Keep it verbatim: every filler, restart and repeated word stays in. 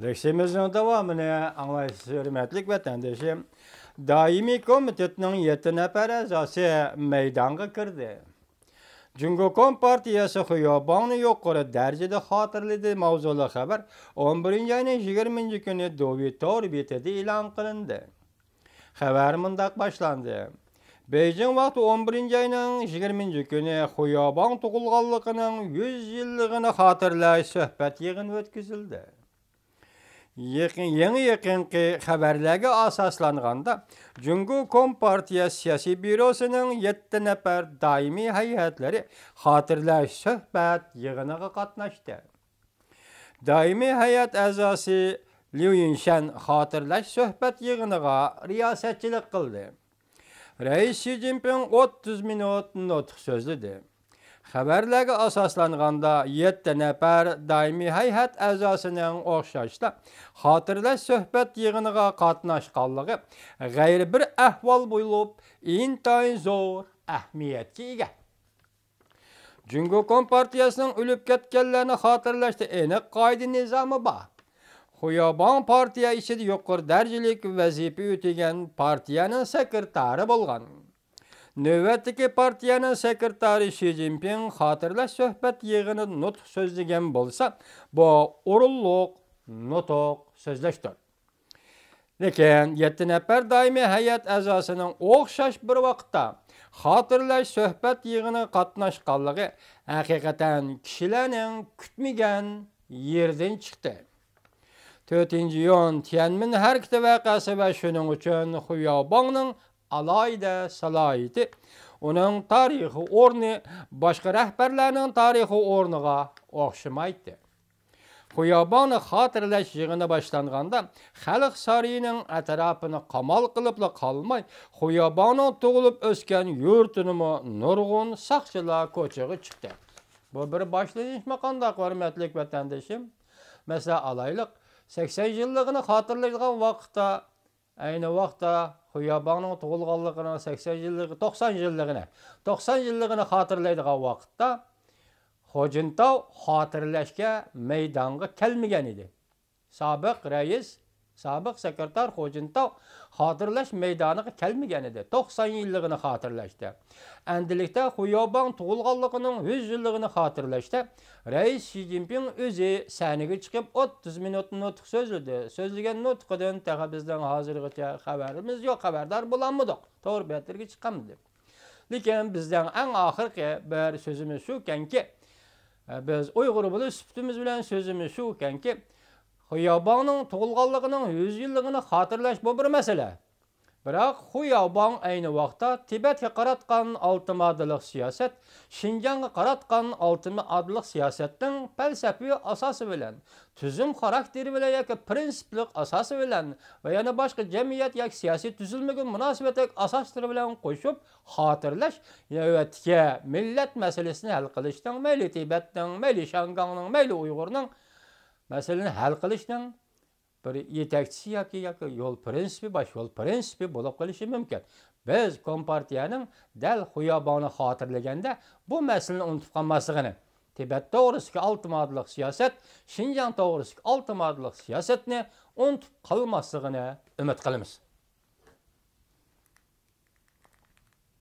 لېكسىيىمىزنىڭ داۋامىنى ئاڭلايسىز، ھۆرمەتلىك ۋەتەندىشىم. دائىمىي كومىتېتنىڭ يەتتە نەپەر ئەزاسى مەيدانغا كىردى. جۇڭگو كومپارتىيەسى خۇياۋباڭنى يۇقىرى دەرىجىدە خاتىرىلىدى ماۋزۇلۇق خەۋەر ئون بىرىنچى ئاينىڭ يىگىرمىنچى كۈنى دۇۋى تور بېتىدە ئېلان قىلىندى. خەۋەر مۇنداق باشلاندى. بېيجىڭ ۋاقتى ئون بىرىنچى ئاينىڭ يىگىرمىنچى كۈنى خۇياۋباڭ تۇغۇلغانلىقىنىڭ يۈز يىللىقىنى خاتىرىلەش سۆھبەت يىغىنى ئۆتكۈزۈلدى. يېقىن، يېڭى يېقىنقى خەۋەرلەرگە ئاساسلانغاندا، جۇڭگو كومپارتىيە سىياسىي بيۇروسىنىڭ يەتتە نەپەر دائىمىي ھەيئەتلىرى خاتىرىلەش سۆھبەت يىغىنىغا قاتناشتى. دائىمىي ھەيئەت ئەزاسى ليۇ يىنشەن خاتىرىلەش سۆھبەت يىغىنىغا رىياسەتچىلىك قىلدى. رەئىس شى جىنپىڭ ئوتتۇز مىنۇت نۇتۇق سۆزلىدى. خەۋەرلەرگە ئاساسلانغاندا، يەتتە نەپەر دائىمىي ھەيئەت ئەزاسىنىڭ ئوخشاشلا خاتىرىلەش سۆھبەت يىغىنىغا قاتناشقانلىقى غەيرىي بىر ئەھۋال بولۇپ، ئىنتايىن زور ئەھمىيەتكە ئىگە. جۇڭگو كومپارتىيەسىنىڭ ئۆلۈپ كەتكەنلەرنى خاتىرىلەشتە ئېنىق قائىدە نىزامى بار. خۇياۋباڭ پارتىيە ئىچىدە يۇقىرى دەرىجىلىك ۋەزىپە ئۆتىگەن پارتىيەنىڭ سېكرېتارى بولغان. نۆۋەتتىكى پارتىيەنىڭ سېكرېتارى شى جىنپىڭ خاتىرىلەش سۆھبەت يىغىنىدا نۇتۇق سۆزلىگەن بولسا، بۇ ئورۇنلۇق نۇتۇق سۆزلەشتۇر. لېكىن يەتتە نەپەر دائىمىي ھەيئەت ئەزاسىنىڭ ئوخشاش بىر ۋاقىتتا خاتىرىلەش سۆھبەت يىغىنىغا قاتناشقانلىقى ھەقىقەتەن كىشىلەرنىڭ كۈتمىگەن يېرىدىن چىقتى. تۆتىنچى ئىيۇن تيەنمىن ھەرىكىتى ۋەقەسى ۋە شۇنىڭ ئۈچۈن خۇياۋباڭنىڭ ئالاھىدە سالاھىيىتى، ئۇنىڭ تارىخىي ئورنى باشقا رەھبەرلەرنىڭ تارىخىي ئورنىغا ئوخشىمايتتى. خۇياۋباڭنى خاتىرىلەش يىغىنى باشلانغاندا، خەلق سارىيىنىڭ ئەتراپىنى قامال قىلىپلا قالماي، خۇياۋباڭنىڭ تۇغۇلۇپ ئۆسكەن يۇرتىنىمۇ نۇرغۇن ساقچىلار كوچىغا چىقتى. بۇ بىر باشلىنىشمۇ قانداق، ھۆرمەتلىك ۋەتەندىشىم؟ مەسىلەن ئالايلىق، سەكسەن يىللىقىنى خاتىرىلەيدىغان ۋاقىتتا، ئەينى ۋاقىتتا خۇياۋباڭنىڭ تۇغۇلغانلىقىنىڭ سەكسەن يىللىقى، توقسان يىللىقىنى، توقسان يىللىقىنى خاتىرىلەيدىغان ۋاقىتتا، خو جىنتاۋ خاتىرىلەشكە مەيدانغا كەلمىگەن ئىدى. سابىق رەئىس، سابىق سېكرېتار خو جىنتاۋ خاتىرىلەش مەيدانىغا كەلمىگەن ئىدى، توقسان يىللىقىنى خاتىرىلەشتە. ئەمدىلىكتە خۇياۋباڭ تۇغۇلغانلىقىنىڭ يۈز يىللىقىنى خاتىرىلەشتە رەئىس شى جىنپىڭ ئۆزى سەھنىگە چىقىپ، ئوتتۇز مىنۇت نۇتۇق سۆزلىدى. سۆزلىگەن نۇتقىدىن تېخى بىزنىڭ ھازىرغىچە خەۋىرىمىز يوق، خەۋەردار بولالمىدۇق، تور بەتلىرىگە چىقالمىدى. لېكىن بىزنىڭ ئەڭ ئاخىرقى بىر سۆزىمىز شۇكەنكى، بىز ئۇيغۇر بولۇش سۈپىتىمىز بىلەن سۆزىمىز شۇكەنكى، خۇياۋباڭنىڭ تۇغۇلغانلىقىنىڭ يۈز يىللىقىنى خاتىرىلەش بۇ بىر مەسىلە. بىراق خۇياۋباڭ ئەينى ۋاقىتتا تىبەتكە قاراتقان ئالتە ماددىلىق سىياسەت، شىنجاڭغا قاراتقان ئالتە ماددىلىق سىياسەتنىڭ پەلسەپىۋى ئاساسى بىلەن، تۈزۈم خاراكتېرى بىلەن ياكى پىرىنسىپلىق ئاساسى بىلەن ۋە يەنە باشقا جەمئىيەت ياكى سىياسىي تۈزۈلمىگە مۇناسىۋەتلىك ئاساسلىرى بىلەن قوشۇپ خاتىرىلەش نۆۋەتتىكى مىللەت مەسىلىسىنى ھەل قىلىشنىڭ، مەيلى تىبەتنىڭ، مەيلى شياڭگاڭنىڭ، مەيلى ئۇيغۇرنىڭ مەسىلىنى ھەل قىلىشنىڭ بىر يېتەكچىسى ياكى، ياكى يول پىرىنسىپى، باش يول پىرىنسىپى بولۇپ قېلىشى مۇمكىن. بىز كومپارتىيەنىڭ دەل خۇياۋباڭنى خاتىرىلىگەندە بۇ مەسىلىنى ئۇنتۇپ قالماسلىقىنى، تىبەت توغرىسىدىكى ئالتە ماددىلىق سىياسەت، شىنجاڭ توغرىسىدىكى ئالتە ماددىلىق سىياسەتنى ئۇنتۇپ قالماسلىقىنى ئۈمىد قىلىمىز.